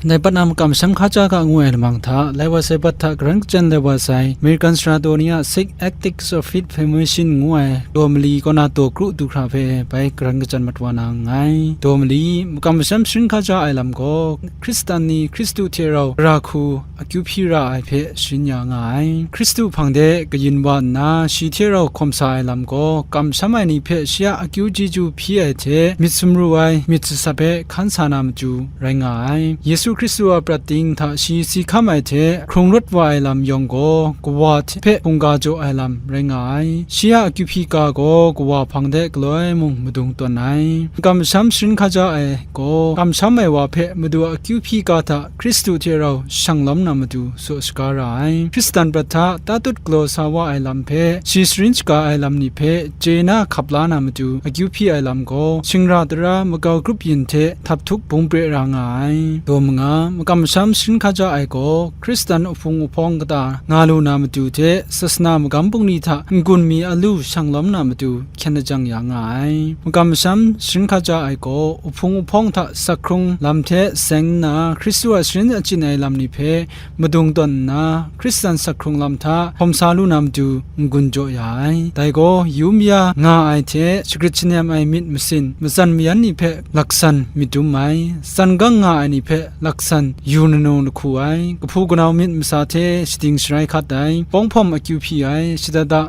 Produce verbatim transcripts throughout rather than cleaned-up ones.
Ndai pat na makam masham hkaja ga ngu ai lamang hta, lai wa sai pat hta karan kachyan lai wa sai, American sara taw ni a Sikh Ethics of Faith Formation ngu ai daw mali kaw na daw kru du hkra hpe bai karan kachyan mat wa na nngai. Daw mali, makam masham sharin hkaja ai lam gaw, Hkristan ni Hkristu hte rau gara hku akyu hpyi ra ai hpe sharin ya nga ai. Hkristu hpang de kayin wa nna, shi hte rau hkawm sa ai lam gaw, kamsham ai ni hpe shi a akyu chyeju hpyi ai hte myit sumru ai, myit jasat hpe hkan sa na matu rai nga ai. Yesu Hkristu a prat ting hta shi si hkam ai hte hkrung rawt wa ai lam yawng gaw, Kawa hte hpe hkungga jaw ai lam rai nga ai. Shi a akyu hpyi ga gaw Kawa hpang de galoi mung madung tawn ai. Makam masham sharin hkaja ai gaw, kamsham ai wa hpe Madu a akyu hpyi ga hta Hkristu hte rau shang lawm na matu saw shaga ra ai. Hkristan prat hta tatut galaw sa wa ai lam hpe, shi sharin shaga ai lam ni hpe chye na hkap la na matu akyu hpyi ai lam gaw, shingra tara magau grup yin hte htap htuk bung pre ra nga ai. Daw manga, makam masham sharin hkaja ai gaw, Hkristan uhpung uhpawng kata nga lu na matu hte, sasana magam bungli hta n-gun mi alu shang lawm na matu hkyen lajang ya nga ai. Makam masham sharin hkaja ai gaw, uhpung uhpawng hta sak hkrung lam hte seng nna, Hkristu a sharin achyin ai lam ni hpe madung tawn nna, Hkristan sak hkrung lam hta hkawm sa lu na matu n-gun jaw ya ai. Dai gaw, yu maya nga ai hte shagrit shanem ai myit masin, matsan mayan ni hpe laksan myit dum ai, tsan gang nga ai ni hpe laksan yu nanu lahku ai, kahpu kanau myit masa hte shading sharai hkat ai, pawng hpawm akyu hpyi ai, shada da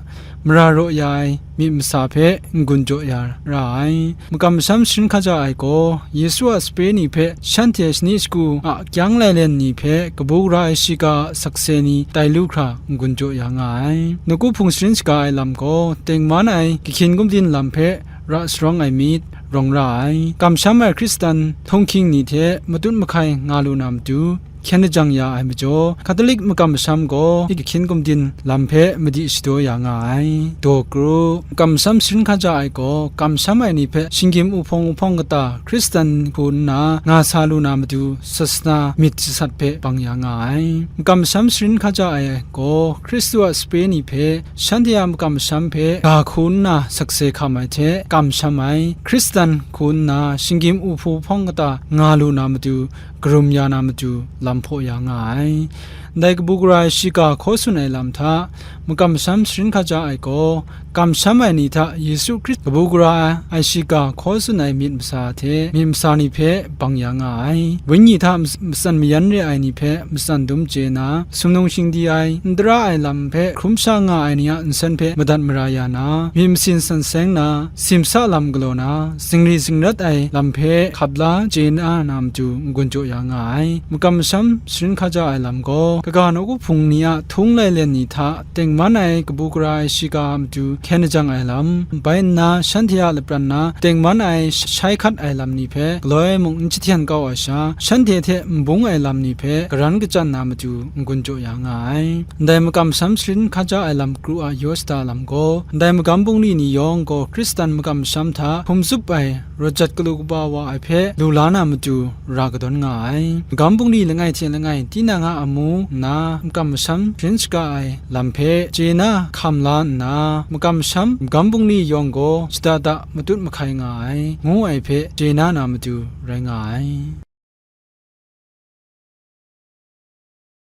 mara raw ya ai myit masa hpe n-gun jaw ya ra ai. Makam masham sharin hkaja ai gaw, Yesu a sape ni hpe shanhte shani shagu a kyang lailen ni hpe kabu gara ai shiga a sakse ni tai lu hkra n-gun jaw ya nga ai. Nawku hpung sharin shaga ai lam gaw, tengman ai kahkyin gumdin lam hpe ra sharawng ai myit rawng ra ai. Kamsham ai Hkristan htunghking ni hte matut mahkai nga lu na matu, hkyen lajang ya ai majaw, Hkatolik makam masham gaw kahkyin gumdin lam hpe madi shadaw ya nga ai. Daw kru, makam masham sharin hkaja ai gaw, kamsham ai ni hpe shinggyim uhpawng uhpawng kata Hkristan hku nna nga sa lu na matu, sasana myit jasat hpe bang ya nga ai. Makam masham sharin hkaja ai gaw, Hkristu a sape ni hpe, shanhte a makam masham hpe ga hku nna sakse hkam ai hte kamsham ai, Hkristan hku nna shinggyim uhpawng uhpawng kata nga lu na matu, karum ya na matu lam hpaw ya nga ai. Ndai kabu gara ai shiga hkaw tsun ai lam hta, makam masham sharin hkaja ai gaw, kamsham ai ni hta Yesu Hkristu kabu gara ai shiga hkaw tsun ai myit masa hte myit masa ni hpe bang ya nga ai. Wenyi hta mas-, matsan mayan re ai ni hpe matsan dum chye na, sumnung shingdi ai, n tara ai lam hpe hkrum sha nga ai ni a nsen hpe madat mara ya na, myit masin san seng na, simsa lam galaw na, zingri zingrat ai lam hpe hkap la chye na na matu n-gun jaw ya nga ai. Makam masham sharin hkaja ai lam gaw, kaga nawku hpung ni a htung lailen ni hta tengman ai kabu gara ai shiga a matu hkyen lajang ai lam, bai nna shanhte a lapran na tengman ai shai hkat ai lam ni hpe galoi mung n jahten kau ai sha, shanhte hte n bung ai lam ni hpe karan kachyan na matu n-gun jaw ya nga ai. Ndai makam masham sharin hkaja ai lam kru a yaw shada lam gaw, ndai magam bungli ni yawng gaw Hkristan makam masham hta hkum zup ai, rawt jat galu kaba wa ai hpe lu la na matu ra kadawn nga ai. Magam bungli langai hte langai tinang a amu nna makam masham sharin shaga ai lam hpe chye na hkam la nna, makam masham magam bungli yawng gaw shada da matut mahkai nga ai, ngu ai hpe chye na na matu rai nga ai.